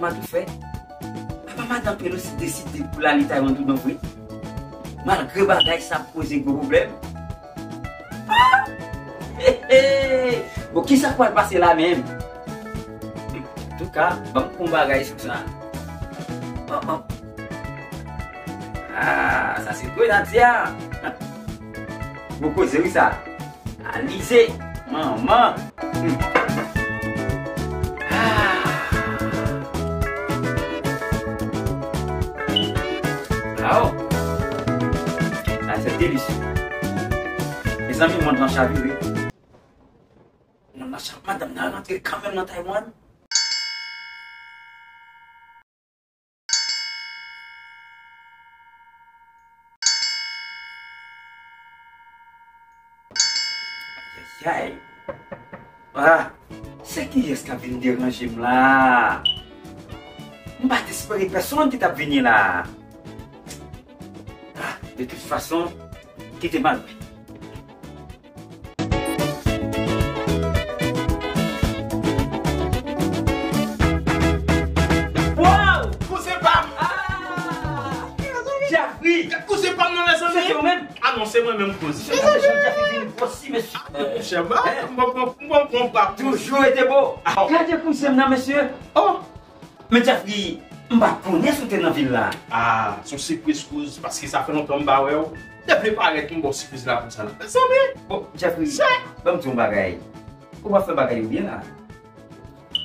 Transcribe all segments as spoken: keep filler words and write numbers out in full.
Sa tou fè, apa madanm Pelosi deside pou l ale Taiwan tou donk wi. Malgre bagay sa ap koze gwo pwoblèm. Ah! He, he! Bon, kisa k pral pase la menm? Antouka, ban m pran yon bagay sou sa. Oh, oh. Ah, sa se grenadya. Gwo koze wi sa. Alizé, manman. Hmm. Ah. Aw. Sa se delis. Mezanmi, mond lan chavire. Mond lan chavire. Madanm nan rantre kanmenm nan Taiwan. Ayayay. Ah, se kiyès k ap vin deranje m la? M pa t espere pèsonn ki t ap vini la. Ah, de tout fason, kite m al. Wow! Kouzen pa m! Ah! Jeffrey! Kouzen pa m nan, mezanmi! Se ou menm? Ah non, se mwen menm, kouzen. Mesye, jan Jeffrey vin gwosi, mesye. Ah, monchè, m pa, m pa, m pa, m pa, m pa. Toujou rete bo. Ah. Gade kouzen m nan, mesye. Oh! Men Jeffrey, m pa t konnen si w te nan vil la. Ah, se yon sipriz, kouz, paske sa fè lontan m pa wè w. Depi w parèt, m ba w sipriz la konsa la. Mezanmi! Bon, Jeffrey, ban m di w yon bagay. Ou pa fè bagay yo byen la.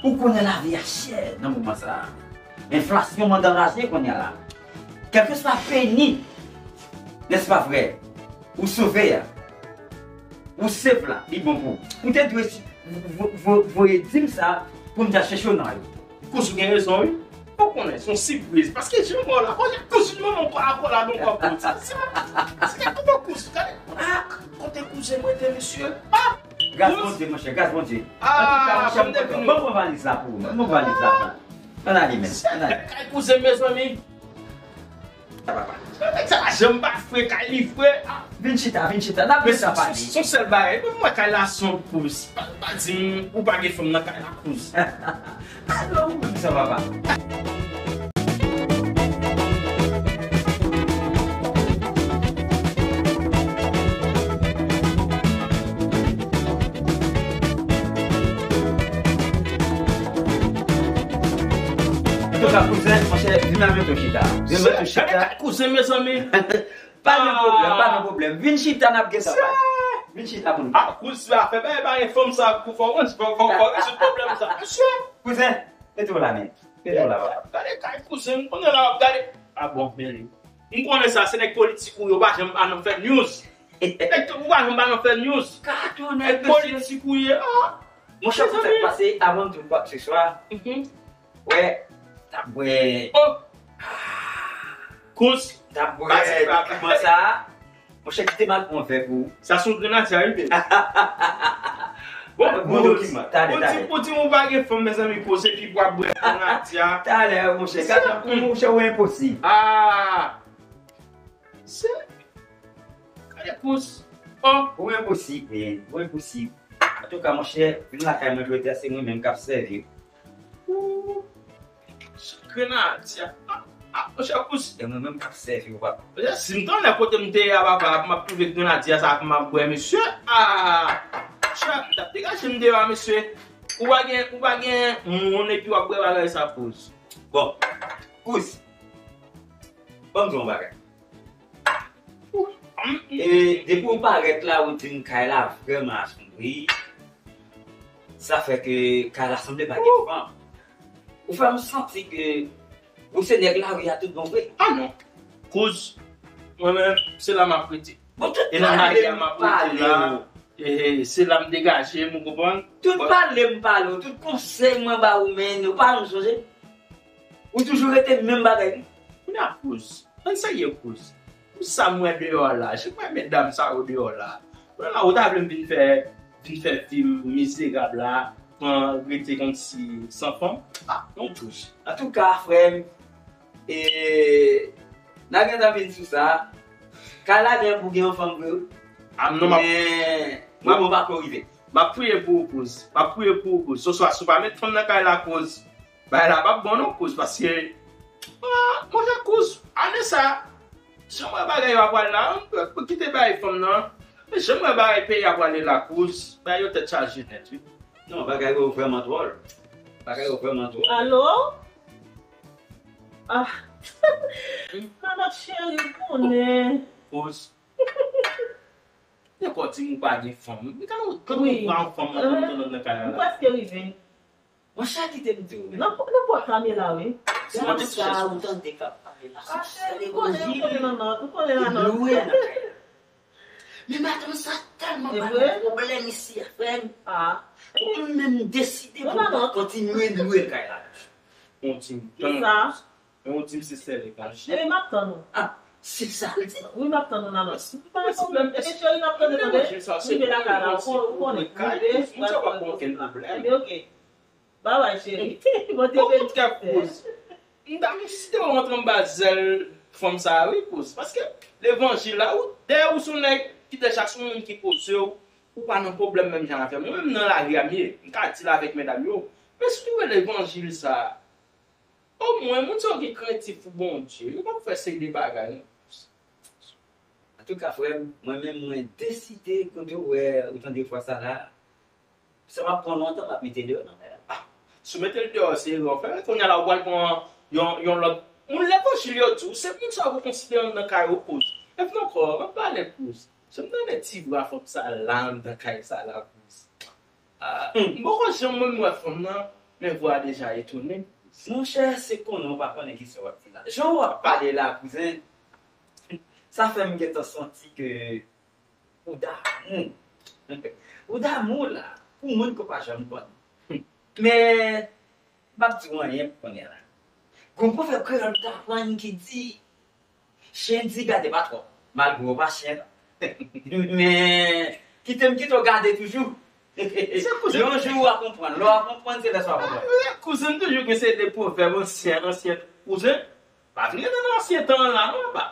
Ou konnen lavi a chè nan moman sa a. Enflasyon mande anraje kounye a la. Kèlkeswa peni, nèspa vrè, ou sove a, ou save la, li bon pou ou. Ou te dwe vo-, vo-, vo-, voye di m sa pou m te al chèche w nan yo. Kouz, ou gen rezon, wi. Ou konnen, se yon sipriz. Paske jan m wè w la, kouz, manman w pa akò la, non, pa kouz. Se, se, se, kote kouz, gade, ah, kote kouzen m rete, mesye. Ah! Gras Bondye, monchè, gras Bondye. Antouka, monchè, m kontan. Ban m pran valiz la pou ou, ban m pran valiz la pou ou. Ann ale, men, ann ale. Kay kouzen, mezanmi. Nèg sa la, janm pa fre, kay li fre. Ah. Vin chita, vin chita. N ap gen tan pale. Se yon sèl bagay. Mwen, mwen, kay la se yon kouz. Pa, pa di m ou pa gen fanm nan kay la, kouz. Alò, ou menm sa, papa. Antouka, kouzen, monchè, vin la mete w chita. Vin mete w chita. Kouzen, mezanmi. Pa gen pwoblèm, pa gen pwoblèm. Vin chita, n ap gen tan pale. Vin chita pou nou. Ah, kouz, afè bagay pa gen fanm sa pou fò, fò, fò, fò rezoud pwoblèm sa. Mesye. Kouzen, mete w la, men. Mete w la, papa. Gade kay kouzen, m konnen la w ap gade. Ah bon, men li. M konnen sa, se nèg politik ou yo pa janm pa nan fè news. Nèg ou pa janm pa nan fè news. Nèg politik ou ye. Ah. Monchè, pou sa k pase, avan m di w kwakeseswa, wè, t ap bwè. Oh! Kous! T ap bwè dokiman sa a. Monchè, kite m al pran vè pou ou. Sa se yon grenadya, wi, baby. Bon, bon dokiman. Talè, talè. Ou di, ou di m ou pa gen fanm, mezanmi, koze ki pou ap bwè grenadya. Talè, monchè, gade, monchè, ou enposib. Ah! Se, gade kous. Oh! Ou enposib, men. Ou enposib. Antouka, monchè, vin lakay mwen jodi a, se mwen menm k ap sèvi w. Ooh, grenadya. Ah, ah, monchè, kous. E mwen menm k ap sèvi w, papa. Monchè, si m t anlè kote m te ye a, papa, m ap twouve grenadya sa pou m ap bwè, mesye. Ah, monchè, m t ap degaje m deyò a, mesye. Ou pa gen, ou pa gen moun epi w ap bwè bagay sa, kous. Bon, kous. Ban m di w yon bagay. E depi w parèt la, ou di m kay la vrèman asonbre. Sa fè ke kay la sanble pa gen fanm. Ou fè m santi ke ou se nèg lari a tout bon vre. Ah non. Kouz, mwen menm, se la m ap rete. Bon, tout pale m pale w. E, e, se la m degaje m, ou konprann? Tout pale m pale w, tout konsèy mwen ba ou, men ou pa janm sonje. Ou toujou rete menm bagay, wi. Kounye a, kous. Ann serye, kous. Pou sa m wè deyò a la, jan m wè medam sa yo deyò la. Kounye a la, ou ta vle m vin fè, vin fè vi m mizerab la, pran rete kòmsi san fanm? Ah, non, kous. Antouka, frè m, e, n a gentan vin sou sa. Kay la gen pou gen yon fanm vre, wi. Ah, non, m ap, men, m ap, moman pa ko rive. M ap priye pou ou, kous. M ap priye pou ou, kous. Soswa, si w pa met fanm nan kay la, kous. Bagay la p ap bon non, kouz, paske, ah, monchè, kouz, ane sa, jan m wè bagay yo ap pral la, m kite bagay fanm nan, men jan m wè bagay peyi a prale la, kouz, bagay yo tèt chaje nèt, wi. Non, bagay yo vrèman dwòl. Bagay yo vrèman dwòl. Alo? Ah. Manman cheri, konnen. Kouz. Lè kò di m ou pa gen fanm. Men kan ou, kan ou pa yon fanm nan, nan, nan, nan kay la. M prèske rive. Monchè, kite m di w. Nan, nan pòt la, m ye la, wi. Se yon sa, ou tande k ap pale la. Ah, cheri, m konnen, m konnen, manman. M konnen, manman. Lwe nan kay la. Men madanm sa tèlman pa gen pwoblèm isi a, frè m. Ah. Ou menm deside pou w pa kontinye lwe kay la. Yon ti tan. Kisa? Yon ti se sèl e kache. Ebyen, m ap tann ou. Ah, se sa l di. Wi, m ap tann ou nan lòs. Pa gen pwoblèm. Ebyen, cheri, m ap tann ou, tande. Rive lakay la, ou konnen. Rive, m ap tann ou. Ebyen, oke. Babay, cheri. Bondye beni w. M ta gen si te w rantre anba zèl fanm sa a, wi, kouz. Paske levanjil la, ou, dèyè ou se yon nèg ki deja se yon moun ki poze w, ou pa nan pwoblèm menm jan avè m. Mwen menm nan lari a m ye, m ka di l avèk medam yo. Men si w te wè levanjil sa a, omwen, moun sa yo gen krentif pou Bondye, yo p ap fè seri de bagay, non. Antouka, frè m, mwen menm, mwen deside, kote w wè, ou tande fwa sa la, sa p ap pran lontan, m ap mete l deyò nan kay la. Ah, si w mete l deyò, se erè w fè. Kounye a la, ou pral pran yon, yon lòt moun. Levanjil yo di w, se moun sa yo konsidere anndan kay ou, kouz. Epi ankò, m ap pale, kouz. Si m tande ti vwa fanm sa la anndan kay sa la, kouz. Ah, m poko janm menm wè fanm nan, men vwa a deja etone. Monchè, se konnen w pa konnen kisa w ap di la. Jan w ap pale la, kouzen, sa fè m gentan santi ke ou damou. Ou damou la, pou moun ke w pa janm konn. Men, m p ap di w anyen pou kounye a la. Gon pwovèb kreyòl m t aprann ki di, chen di gade pa twò, malgre w pa chen. Men, kite m kite w gade toujou. Yon jou w a konprann. Lè w a konprann, se lè sa w a konprann. Kouzen, toujou gen se de pwovèb ansyen, ansyen. Kouzen, pa vin rete nan ansyen tan an la, non, papa.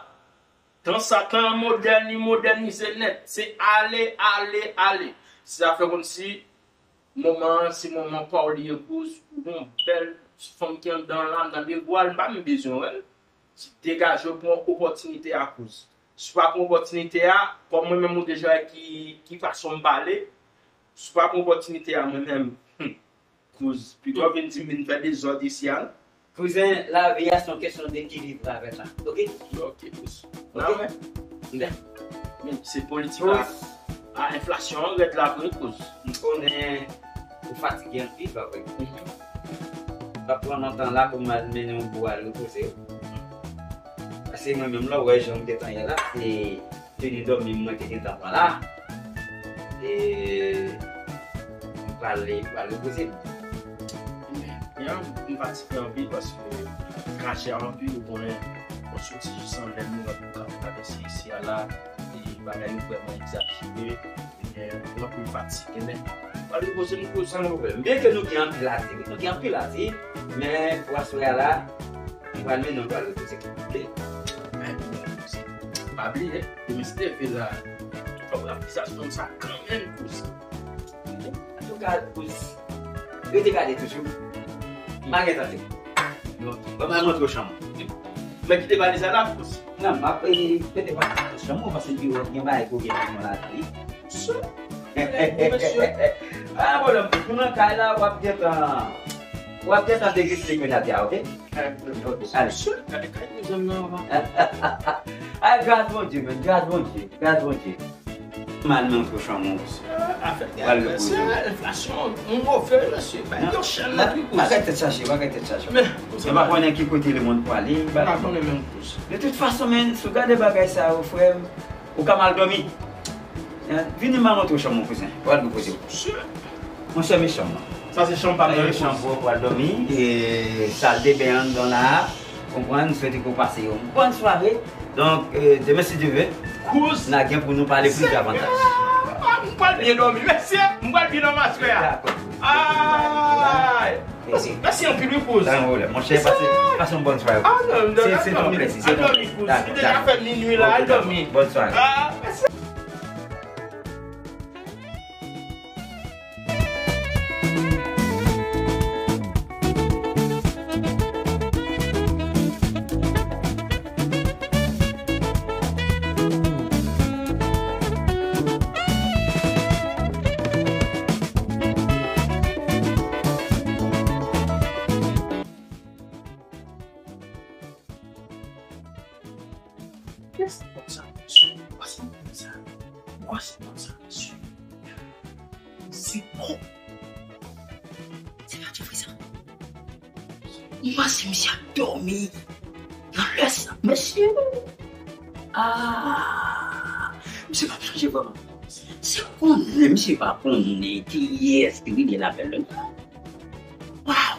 Tan sa, tan an modèn, li modènize nèt. Se ale, ale, ale. Se zafè kòmsi moman an, se moman pa w li ye, kouz. Ou gon bèl fanm ki anndan la, m tande vwa l, m pa menm bezwen wè l. Degaje w pran opòtinite a, kouz. Si w pa pran opòtinite a, kòm mwen menm ou deja wè ki, ki fason m pale, si w pa pran opòtinite a, mwen menm, hmm, kouz, pito w vin di m vin fè dezòd isi a, non? Kouzen, lavi a se yon kesyon de ekilib avè sa, oke? Oke, kouz. Oke? N a wè. Men se politik la. Kouz. A, enflasyon an rèd la vre, kouz. M konnen ou fatige anpil, pa vre? Mhm. M p ap pran lontan la pou m al mennen w pou w al repoze w. Paske mwen menm la, w wè jan m gentan ye la, se teni dòmi mwen te gentan pran la. E m pral, m pral repoze m. Men, m fatige anpil paske krachè anpil, ou konnen, mwen soti jis anlè m, mwen ap travèse isi a la, e bagay yo vrèman egzajere. Ebyen, mwen anpil fatige, men pral repoze m pou san pwoblèm. Byen ke nou gen anpil a di, wi, nou gen anpil a di, men pou aswè a la, m pral mennen w pral repoze. Oke? Men, pa bliye, demen se te vin la, fòk w ap vizaj fanm sa kanmenm, kouz. Antouka, kouz, rete gade toujou. M a gen tande. Bon, m a montre w chanm. Mwen kite valiz la la, kouz. Non, m ap, eh, pete pa chanm ou, paske pi w gen bagay pou gen pou mwen ladan, wi. Sou. Mesye. Pa pwoblèm, pou nou nan kay la, w ap gentan, w ap gentan degiste grenadya, oke? Ay, gade kay nou zanmi an, papa. Ay, gras Bondye, men, gras Bondye, gras Bondye. Mal men yon kochon mous. Afè gaz, mesye, enflasyon, yon move, mesye. Bay yon chèn nan pi, kouz. Bagay tèt chaje, bagay tèt chaje. Men, ou pa konnen ki kote lemonn pwale. M pa konnen menm, kouz. De tout fason, men, si w gade bagay sa yo, frè m, ou ka mal dòmi. Vini m al montre w chanm ou, kouzen. Ou al repoze w. Monchè, men chanm nan. Sa se chanm pa m nan, kouz. Chanm pou w al dòmi. E sal de ben anndan la. Konprann, m swete ke w pase yon bòn sware. Donk, euh, demen, si Dye vle, kouz, n a gen pou nou pale plis davantaj. Ah, m pral byen dòmi. Mèsi, m pral byen dòmi aswè a. Dakò. Ay! Mèsi, mèsi anpil, wi, kouz. Pa gen pwoblèm. Monchè, pase, pase yon bòn sware. Ah, non, non, se, se yon plezi, se yon plezi. Dakò, dakò. Li deja fè minui la, al dòmi. Bòn sware. Ah, mèsi. Kiyès ki konn sa, mesye? Ou kwè se moun sa? Ou kwè se moun sa, mesye? Se bon. Se pa Jeffrey sa? Mwen panse misye ap dòmi nan lè sa, mesye. Ah, misye p ap chanje vrèman. Se konnen misye pa konnen kiyès ki rele l avè l la. Waw!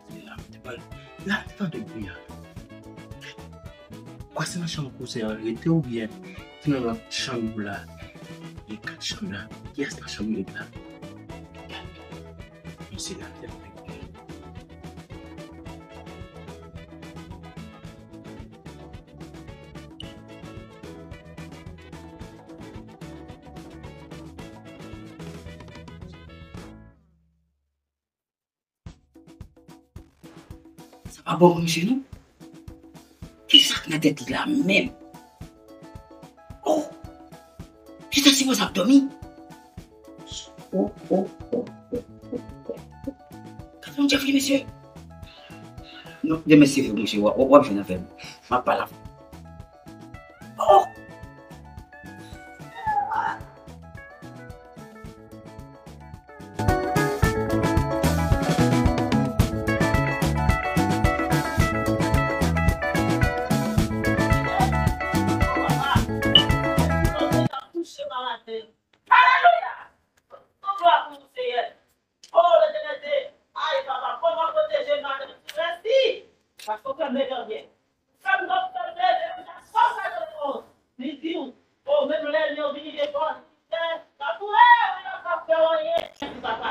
Se la m te pral, la m te tande bri a. Kwè se nan chanm kouzen an l rete oubyen se nan lòt chanm yo la? Gen kat chanm la. Kiyès nan chanm yo la? Bon, se la m te pral. Sa pa bon pou misye non. Kisa k nan tèt li la menm? Oh! Misye ta sipoze ap dòmi. Oh, oh, oh, oh, oh, oh. Gade yon Jeffrey, mesye. Non, demen se vre, mesye, w ap, w ap jwenn avè m. M ap pale avè w. Oh! Touche pa atè. Alelouya! Tout glwa pou ou, Seyè. O, Letènèl te, ay, papa, kòman pwoteje m nan tout resi? Paske w fè m leve anyen. Fè m lòt fè m leve, m ta sòm la de fòs. Li di w, o, menm lènmi yo vini devan w, li di, fè, pa kouri, ou pa ka fè anyen, papa.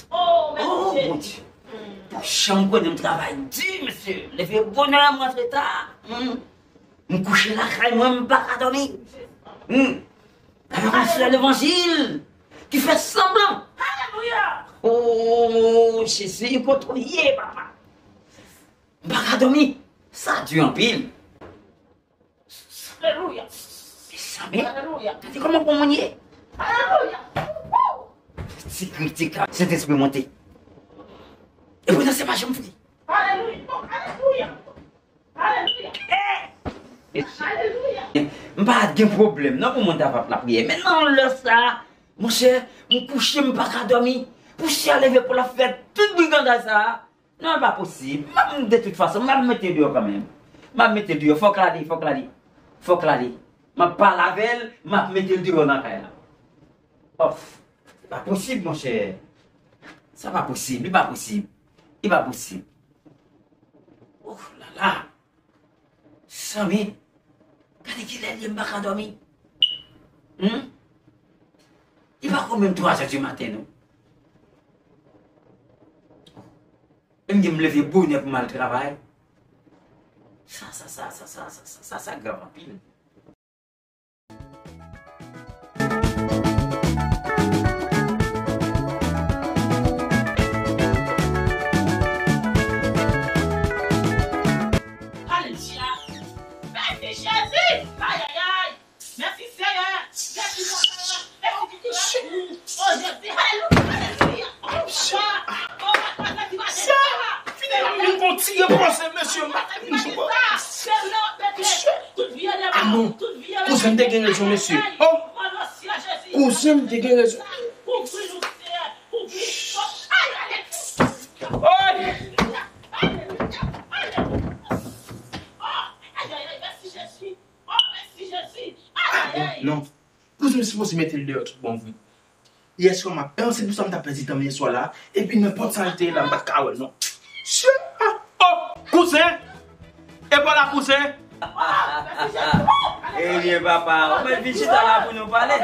O, mèsi, Jezi. Bondye. Pou jan m konnen m travay di, mesye. M leve bonè, m rantre ta. Hmm. M kouche lakay mwen, m pa ka dòmi. Hmm. Avèk yon frè levanjil ki fè sanblan. Alelouya! O, Jezi, kote w ye, papa? M pa ka dòmi. Sa di anpil. Alelouya! Mezanmi, alelouya! Tande kòman bon moun ye. Alelouya! Ti kritik la, Sentespri monte. E poutan se pa janm fini. Alelouya! Alelouya! Alelouya! Alelouya! M pa t gen pwoblèm non pou moun ta p ap lapriyè. Men nan lè sa a, monchè, m kouche, m pa ka dòmi. Pousyè leve pou l ap fè tout brigandaj sa a. Non, e pa posib. M ap, de tout fason, m ap mete l deyò kanmenm. M ap mete l deyò. Fòk l ale, fòk l ale. Fòk l ale. M ap pale avè l, m ap mete l deyò nan kay la. Of, se pa posib, monchè. Sa pa posib, li pa posib. Li pa posib. Oh la la. Zanmi, gade kilè l ye m pa ka dòmi. Hmm? Li pa ko menm twa zè di maten, non. E m gen m leve bonè pou m al travay. Sa, sa, sa grav anpil. Alelouya! Mèsi Jezi! Ayayay! Mèsi Seyè! Mèsi Papa! Mèsi Jezi! O Jezi! Alelouya! Alelouya! Papa! O Papa! Mèsi Papa! Sa! Fini la, vin kontinye pase, mesye, m pa vin jwe. Mesye! Anon! Kouzen m te gen rezon, mesye. Oh! Kouzen m te gen rezon. Ay! Ah, bon, non. Kouzen m sipoze mete l deyò tout bon vre. Yè swa m ap panse pou sa m t ap pèdi tan m yè swa la, epi nenpòt sa l te ye la, m pa t ka wè l non. Mesye! Ah! Oh! Kouzen! E pa la kouzen! Ebyen papa, ou mèt vin chita la pou nou pale.